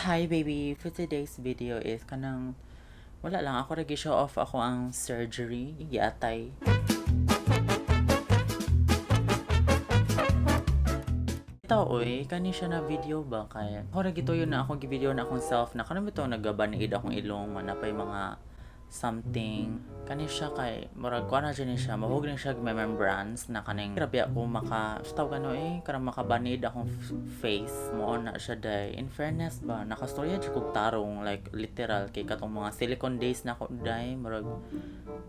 Hi, baby! For today's video is kanang wala lang ako lagi show off ako ang surgery giatay. Ito oy, kani siya na video ba kay ako ra gituyo na ako gi-video na akong self na kanang bitaw nagabanid akong ilong man napay mga something kani siya kay murag kuan na jud ni siya, mahug ni siya remembrance na kaning grabe ako maka basta gano eh, kanang makabanid akong face mo na siya day. In fairness ba, nakastorya jud kog tarong, like literal, kay katong mga silicone days na ako day, murag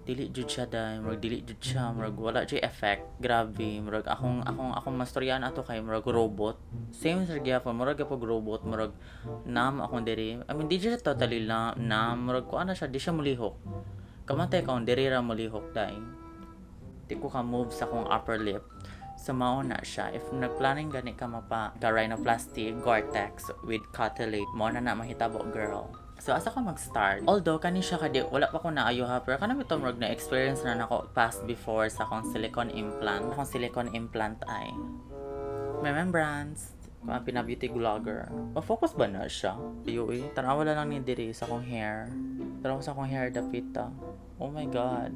dili jud siya day, murag dili jud siya, murag wala jud effect. Grabe, murag akong mastoryaan ato kay murag robot, same sa gyapon, murag gyapon robot, murag numb akong diri. I mean, di siya totally na numb, murag kuan na siya, di siya mulihok. Kamatay ka diri ra mulihok day, di ko ka move sa akong upper lip. So mao na siya. If nagplanning gani ka mapa ka rhinoplasty, Gore-Tex with cartilage, mao na na mahitabo, girl. So asa ko mag-start? Although kani siya kadi wala pa ko naayo ha, pero kanang ito murag na experience na nako past before sa akong silicone implant. Akong silicone implant ay remembrance kung ang pina-beauty vlogger. Pa-focus ba na siya? Ayo eh. Tanawa lang ni diri sa akong hair. Tanawa sa akong hair dapita. Oh my God.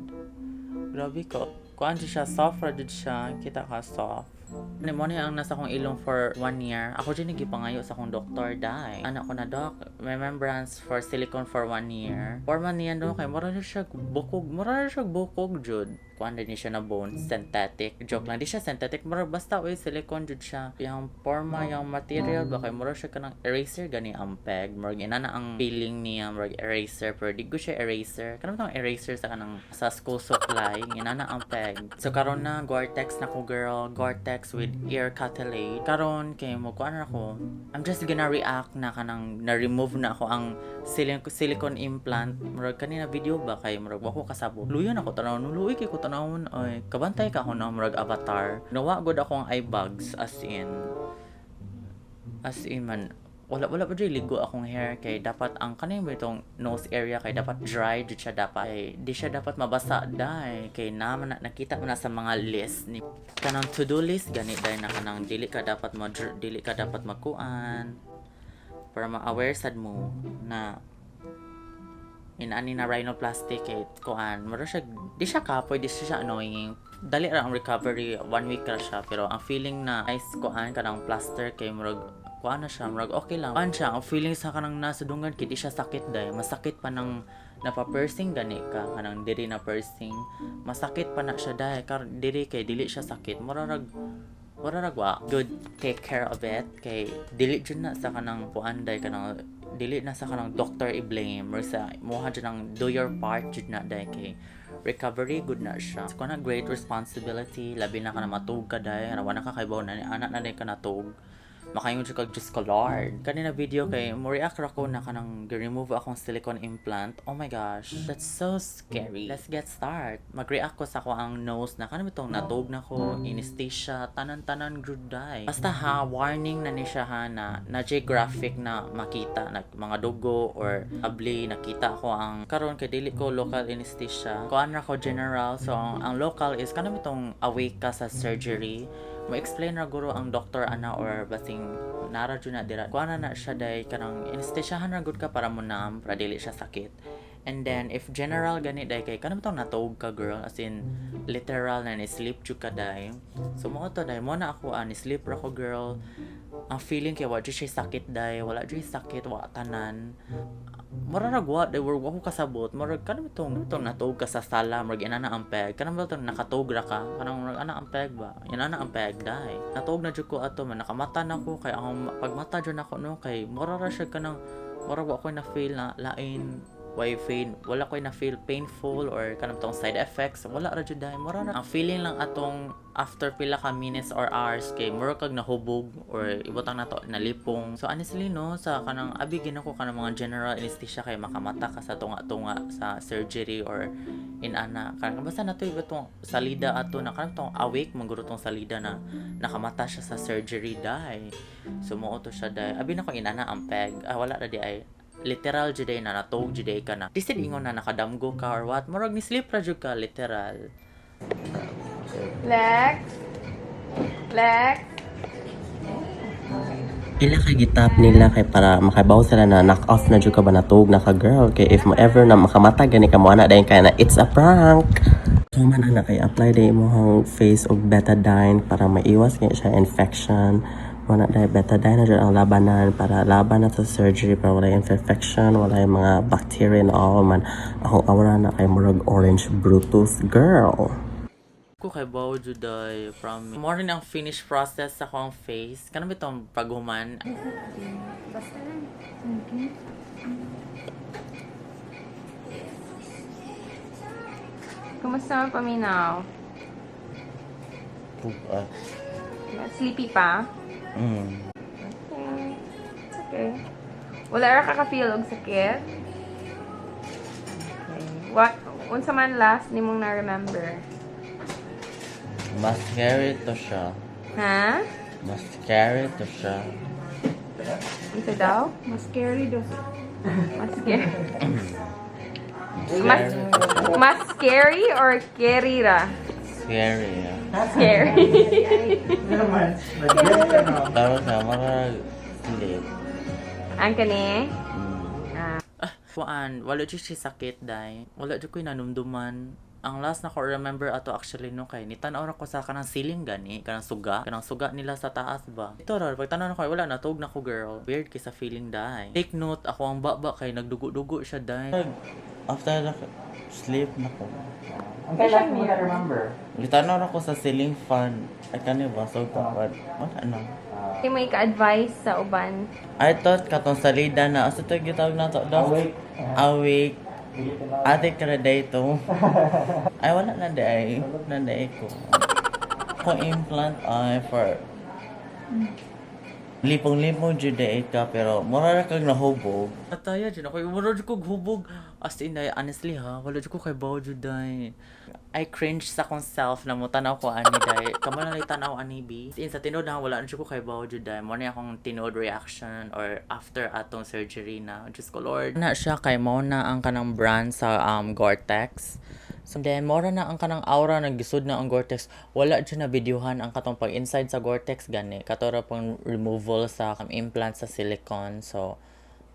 Grabe ko. Kuan siya, soft ra jud siya. Kita ka, soft. Ni mo ni ang nasa akong ilong for one year. Ako jud gipangayo sa akong doktor dai. Anak ko na, "Doc, remembrance for silicone for one year." Forma niya no kay mura na siya bukog, mura na siya bukog jud. Kuan din siya na bone, synthetic. Joke lang, di siya synthetic, mura basta oy silicone jud siya. Yung forma, yung material ba kay mura siya kanang eraser gani ang peg. Murag ina na ang feeling niya, murag eraser, pero di ko siya eraser. Kanang tong eraser sa kanang sa school supply, ina na ang peg. So karon na Gore-Tex na ko, girl, Gore-Tex with ear cartilage. Karon kay mo kuan na ako. I'm just gonna react na kanang na-remove na ako ang silicone implant. Murag kanina video ba kay murag wa ko kasabot. Luyan ako tanaw, luoy kay ko tanawon ay kabantay ka ako na murag avatar. Nawa gud ako ang eye bags, as in man wala pa jud ligo akong hair kay dapat ang kaning ba itong nose area kay dapat dry jud siya, dapat kay di siya dapat mabasa dai, kay na, na nakita mo na sa mga list ni kanang to do list gani dai na kanang dili ka dapat magkuan para ma-aware sad mo na inaani na rhinoplasty kay kuan mura siya, di siya kapoy, di siya annoying, dali ra ang recovery, one week ra siya. Pero ang feeling na ice kuan kanang plaster kay murag kuan na siya, murag okay lang kuan siya. Ang feeling sa kanang nasa dunggan kay di siya sakit day, masakit pa nang napa-piercing gani ka, kanang diri na piercing, masakit pa na siya day. Kar diri kay dili siya sakit, mura rag wala rag wa good take care of it kay dili jud na sa kanang kuan day, kanang dili na sa kanang doctor i-blame or sa muha jud ang do your part jud na day kay recovery good na siya. So, kana great responsibility, labi na ka na matug ka day, wala ka kaybaw na ni anak na day ka natug, makaingon jud kag "Diyos ko Lord." Kanina video kay mo react ra ko na kanang gi-remove akong silicone implant. Oh my gosh, that's so scary. Let's get start. Mag-react ko sa ako ang nose na kanang itong natug na ko, anesthesia, tanan-tanan gud day. Basta ha, warning na ni siya ha na na graphic na makita na mga dugo or abli nakita ko ang karon kay dili ko local anesthesia. Kuan ra ko general, so ang local is kanang itong awake ka sa surgery, mo explain ra guro ang doctor ana or basing nara jud na dira. Kuan na na siya day, kanang anesthesiahan ra gud ka para mo numb, para dili siya sakit. And then if general gani day kay kanang bitong natug ka, girl, as in literal na ni sleep jud ka day. So mo to day, mo na ako ni sleep ra ko, girl. Ang feeling kay wa jud siya sakit day, wala jud sakit, wa tanan, mura ra wa day, wa ko kasabot. Murag kanang bitong natug ka sa sala, murag inana ang peg, kanang bitong nakatug ra ka, kanang murag ana ang peg ba, inana ang peg day. Natug na jud ko ato man, nakamata na ko kay ang pagmata jud nako no kay mura ra siya kanang mura wa ko na feel na lain, why pain, wala ko na feel painful or kanang tong side effects, wala ra jud day. Mura ra ang feeling lang atong after pila ka minutes or hours kay mura kag nahubog or ibutang nato nalipong. So honestly no, sa kanang abi gina ko kanang mga general anesthesia kay makamata ka sa tunga-tunga sa surgery or inana, kanang basta nato iba tong salida ato na kanang tong awake man guro tong salida na nakamata siya sa surgery day. So mo to siya day, abi na ko inana ang peg. Ah, wala ra di ay, literal jud na natug jud ka na. Di sad ingon na nakadamgo ka or what, murag ni sleep ra jud ka literal. Lex? Lex? Ila kay gitap nila kay para makabaw sila na knock off na jud ka ba, natug na ka, girl, kay if mo ever na makamata gani ka mo ana dayon kay na it's a prank. So man ana kay apply day imong face og Betadine para maiwas kay siya infection. Mo na dahil Betadine na jud ang labanan para laban na sa surgery, para wala infection, wala yung mga bacteria and all man. Akong aura na kay murag orange Brutus, girl. Ko kay bawo juday from more ang finish process sa akong face. Kanang bitong paghuman. Basta lang. Okay. Kumusta ang paminaw? Bugat. Sleepy pa? Mm. Okay. It's okay. Wala ra ka ka-feel og sakit? Okay. What, unsa man last nimong na-remember? Mas scary to siya. Ha? Mas scary to siya. Unsa daw? Mas scary daw. Mas scary. Mas Mas, scary to siya. mas scary or scary ra? Scary. Scary. Pero sa marag sleep. Ang kani? Ah, kuan, wala jud siya sakit day. Wala jud ko'y nanumduman. Ang last na ko remember ato actually no kay ni tan-aw ra ko sa kanang ceiling gani, kanang suga nila sa taas ba. Ito ra pag tan-aw na ko, wala, natug na ko, girl. Weird kay sa feeling day. Take note, ako ang baba kay nagdugo-dugo siya day. After na sleep na ko. Ang kailangan mo na remember? Gitanaw ra ko sa ceiling fan. Ay kani ba so kapad. Wala na. Hindi mo ika-advise sa uban. I thought katong salida na asa to gitawag na to, Doc? Awake. Awake. Dili ka na. Ate ka dito. Ay, wala na day. Na day ko. Kung implant ay for lipong-lipong jud day ka pero mura ra kag nahubog. Ataya jud ako, mura jud kog hubog. As in, ay, honestly ha, wala jud ko kay bawo jud day. I cringe sa akong self na mo tanaw ko ani day. Kamo na lang tanaw ani bi. As in, sa tinuod ha, wala na jud ko kay bawo jud day. Mo na akong tinuod reaction or after atong surgery na. Diyos ko Lord. Na siya kay mo na ang kanang brand sa Gore-Tex. So then, mora na ang kanang aura, nagisud na ang Gore-Tex. Wala dyan na videohan ang katong pag inside sa Gore-Tex gani. Katora pang removal sa implant sa silicone. So,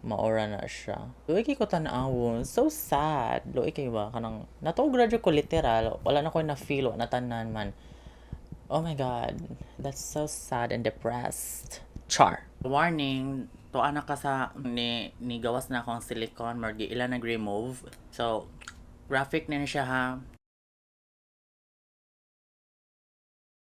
maora na siya. Luoy kay ko tan-awon. So sad. Luoy kay ba? Kanang, natuog ra jud ko literal. Wala na ko na feel, wala na tanan man. Oh my God. That's so sad and depressed. Char. Warning, to anak ka sa ni gawas na akong silicone, margi ila nag-remove. So, graphic na ni siya ha.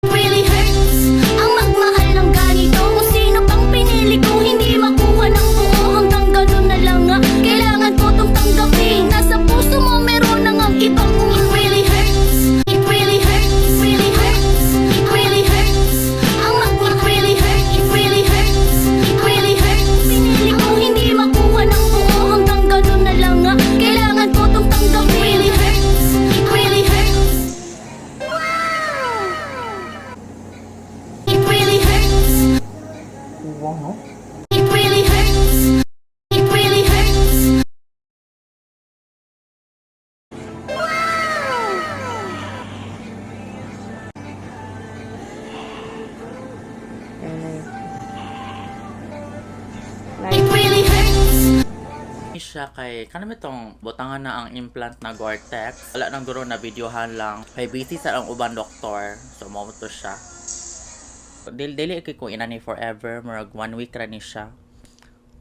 Really hurts ang magmahal ng ganito. Kung sino pang pinili ko, hindi makuha ng buo. Hanggang ganun na lang nga, kailangan ko tong tanggapin. Nasa puso mo meron na ngang ibang. It really hurts. It really hurts. Really hurts. It really hurts. Ang mag It really hurts. It really hurts. It really hurts. Pinili ko hindi makuha ng buo. Hanggang ganun na lang nga, kailangan ko tong tanggapin. It really hurts. It really hurts. It really hurts. It really hurts. It really hurts. It really hurts. Ni siya kay kanami tong botangan na ang implant na Gore-Tex. Wala nang guro na videohan lang. Kay busy sa ang uban doktor. So mo to siya. Dili dili kay ko inani forever, murag one week ra ni siya.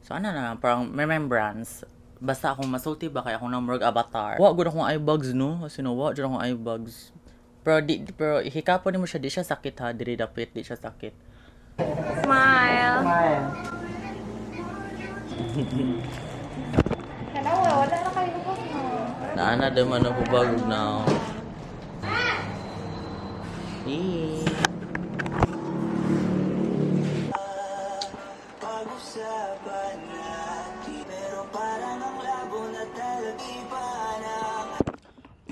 So ano na, parang remembrance. Basta akong masulti ba kay akong na murag avatar. Wa gud akong eye bags no. Sino wa jud akong eye bags. Pero di pero hikapon nimo siya, di siya sakit ha, diri dapit di siya sakit. Smile. Smile. Kanawa, wala na kayo hubog, no? Naana naman ako bagog na. Eh. Pag-usapan natin, pero parang ang labo na talaga.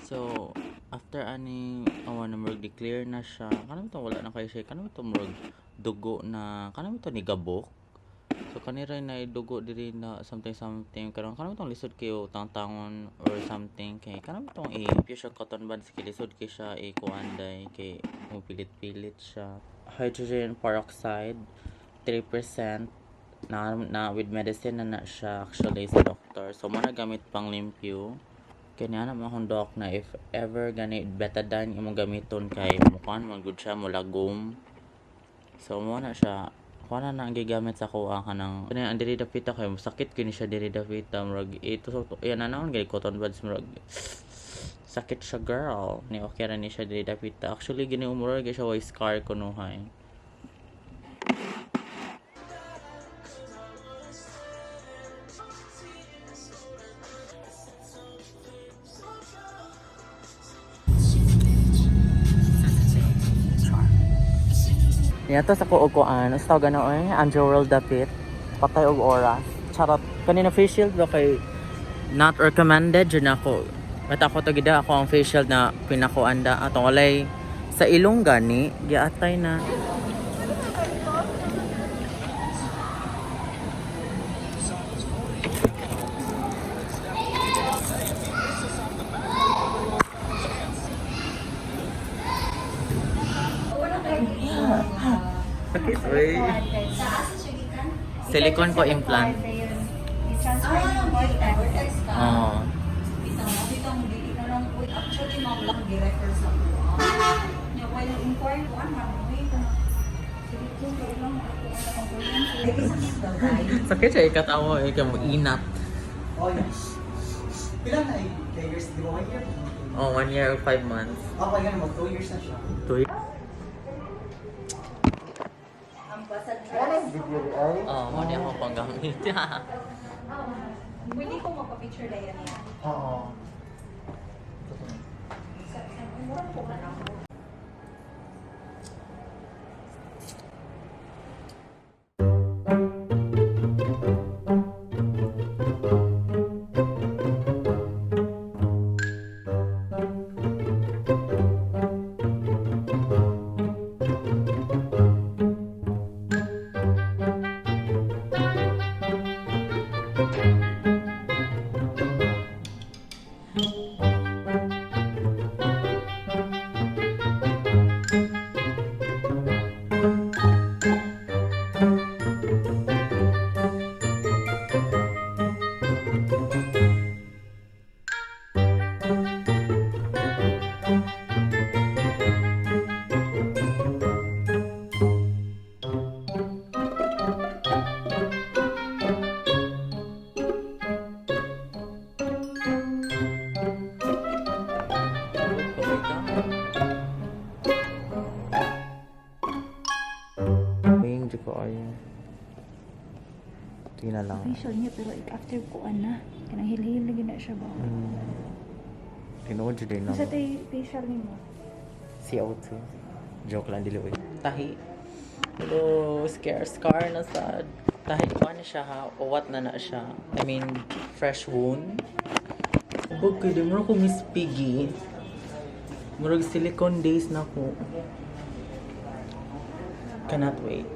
So, after ani awa na murag declare na siya. Kanang to wala na kayo siya. Kanang to murag dugo na kanang to ni gabok. So kanira na dugo diri na something something karon kanang tong lisod kayo tangtangon or something kay kanang tong i siya cotton buds kay lisod kay siya i kuan day kay mo pilit-pilit siya. Hydrogen peroxide 3%. Na with medicine na na siya actually sa doctor. So mo na gamit pang limpyo. Kaya niya naman akong doc na if ever gani betadine imong gamiton kay mukuan man gud siya mulagom. So mo na siya kuha na na ang gigamit sa kuha kanang kani ang diri dapita kay sakit kini siya diri dapita murag ito so yan na naon gani cotton buds murag sakit siya girl ni okay ra ni siya diri dapita actually gini umurag siya way scar kunuhay. Niya to sa kuukuan, sa tawag ano eh, Andrew World dapit. Patay og oras. Charot. Kanina face shield ba kay not recommended jud ako. Bata ako to gida ako ang face shield na pinakuan da atong walay sa ilong gani giatay na. Sakit oy. Silicone ko implant. I-transfer yung vortex. Oo. Bitang bitang dili na lang uy actually ma'am lang gi-refer sa kuha. Nya while inquire ko an ma'am uy kung silicone ko lang ako ang compliance. Ay sakit daw dai. Sakit siya ikatawa eh kay mo inat. Oh, yes. Pila na years? Di ba 1 year? Oh, 1 year 5 months. Okay, ganun mo. 2 years na siya. 2. Wala yung video ay. Oh, mo ni ako pang gamit. Pwede ko magpa-picture dahil niya. Oo. Sa mura ko ka na ako. Wing, di ko ay. Tingnan lang. Facial niya pero after ko ana kanang hilhil lagi na siya ba. Tinuod jud na. Sa tay facial nimo. CO2. Joke lang, dili oy. Tahi. Hello, scare scar na sad. Tahi ko na siya ha. Uwat na na siya. I mean, fresh wound. Okay, di mo ko Miss Piggy. Murag silicone days na ko. Cannot wait.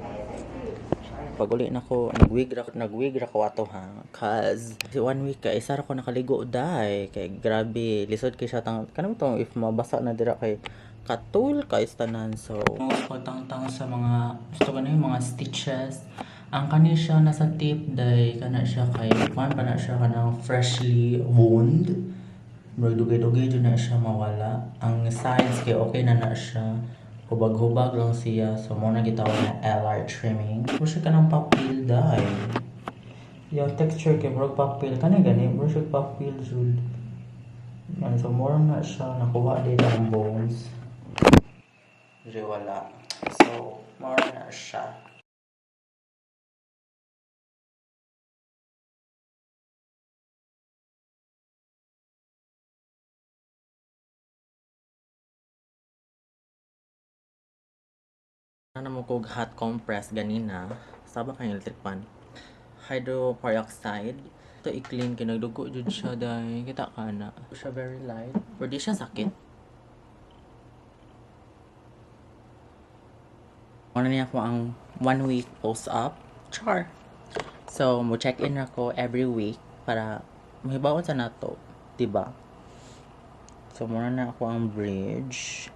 Pag uli na ko, nagwig ra ko ato ha. Cause, one week ka, isa ra ko nakaligo dai. Kay grabe, lisod kay siya tang, kanang tong if mabasa na dira kay katul kay tanan. So, pagtangtang sa mga, gusto ko na yung mga stitches. Ang kani siya nasa tip dai kana siya kay kuan pa na siya kanang freshly wound. Murag dugay-dugay jud na siya mawala. Ang sides kay okay na na siya. Hubag-hubag lang siya. So, mo na gitawag na LR trimming. Mura siya kanang papel dai. Yung texture kay murag papel. Kani gani, mura siya papel jud. Yan, so more na siya nakuha dito ang bones. Di wala. So, more na siya. Ano mo kog hot compress ganina. Saba kang electric pan. Hydroperoxide. Ito i-clean kay nagdugo jud siya dai. Kita ka na. Siya very light. Pero di siya sakit. Muna niya ako ang 1 week post-op. Char. So, mo check-in ako every week para mahibaon sa nato, 'di ba? So, muna na ako ang bridge.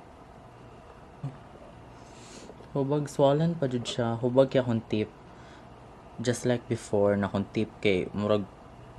Hubag swollen pa jud siya. Hubag kaya akong tip. Just like before na akong tip kay murag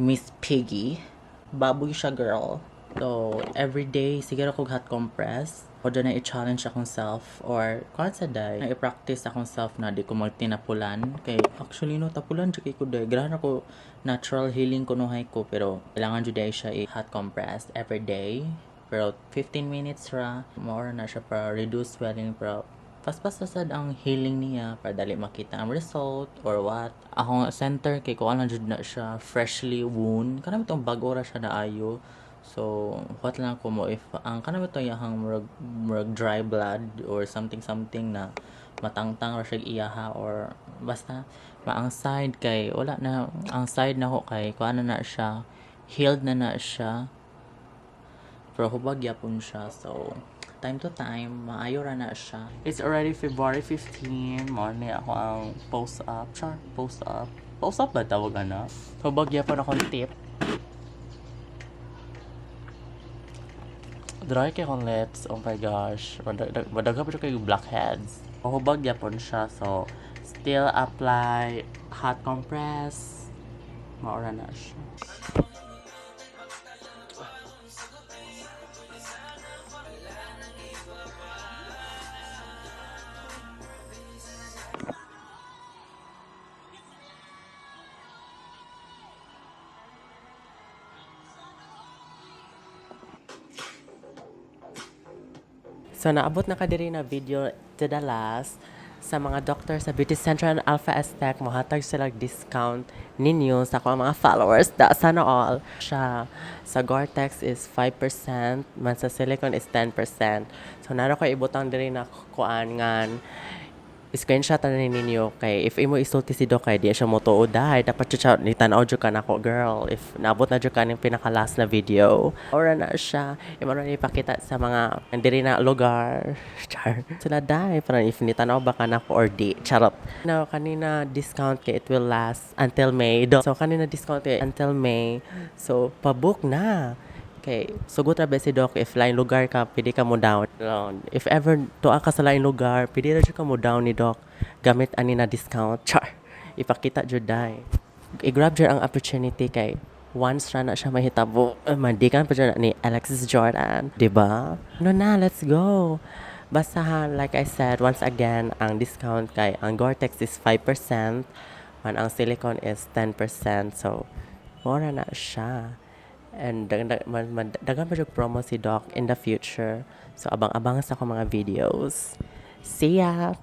Miss Piggy. Baboy siya, girl. So, every day, sige ra kog hot compress. O dyan na i-challenge akong self or kuan sa day, na i-practice akong self na di ko magtinapulan. Kay actually no, tapulan jud kay ko day. Grahan ako natural healing kunuhay ko pero kailangan jud ay siya i-hot compress every day. Pero 15 minutes ra, more na siya para reduce swelling pero paspas na sad ang healing niya para dali makita ang result or what. Akong center kay kuan lang jud na siya freshly wound. Kanang itong bag-o ra siya na ayo. So, what lang ko mo if ang kanang itong iyahang murag dry blood or something something na matangtang ra siya iyaha or basta ma ang side kay wala na ang side na ko kay kuan na na siya, healed na na siya pero hubag gyapon siya. So time to time maayo ra na siya. It's already February 15. Mo ni ako ang post up, char, post up, post up ba tawag ana? Hubag gyapon akong tip. Dry kay akong lips. Oh my gosh. Madaghan pa siya kay blackheads. Hubag gyapon siya. So, still apply hot compress. Maura na siya. So naabot na ka diri na video to the last. Sa mga doctor sa Beauty Center and Alpha Aesthetic, mohatag sila discount ninyo sa akong mga followers. Da, sana all. Siya, sa Gore-Tex is 5%, man sa silicone is 10%. So naro ko ibutang diri na kuan ngan screenshot na ninyo kay if imo isulti si Doc kay di siya motuo dahil dapat siya ni tan-aw jud ka nako, girl, if naabot na jud ka ning pinaka last na video. Ora na siya, imo na ipakita sa mga diri na lugar, char, sila dai parang if ni tan-aw ba ka nako or di, charot. Now kanina discount kay it will last until May. So kanina discount kay until May, so pabook na. Kay sugot ra ba si Doc, if lain lugar ka, pwede ka mo down. If ever tuwa ka sa lain lugar, pwede ra jud ka mo down ni Doc gamit ani na discount. Char. Ipakita jud dai. I-grab jud ang opportunity kay once ra na siya mahitabo. Mandikan pa jud na ni Alexis Jordan, di ba? No na, let's go. Basta ha, like I said, once again, ang discount kay ang Gore-Tex is 5%, man ang silicone is 10%. So, mura na siya. And daghan pa jud promo si Doc in the future. So abang-abang sa akong mga videos. See ya!